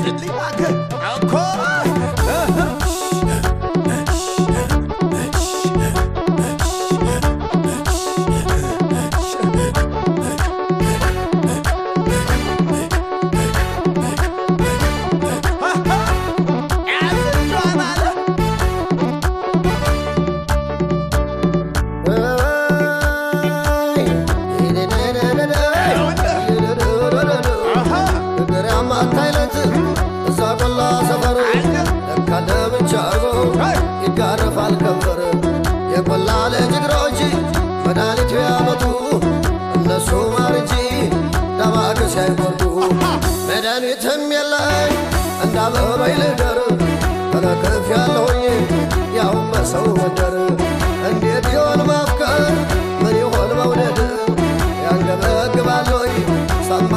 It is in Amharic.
ያዝልኝ እባክህ እኮ። ያዝልኝ አለ። እዛ ቆላ ሰፈር ለካ ለብቻ አርጎ ይጋረፋል ከንፈር። የቆላ ልጅ እግሮች መድኃኒት ቢያመጡ እነሱ ማር እንጂ ዳማከሴ አይቆርጡ። መድኃኒትም የለኝ እንዳመመኝ ልደር፣ ተለክፍ ያለሁኝ ያው በሰው መንደር። እንዴት ይሆን ማፍቀር? ምን ይሆን መውደድ? ያንገበግባለኝ ሳማ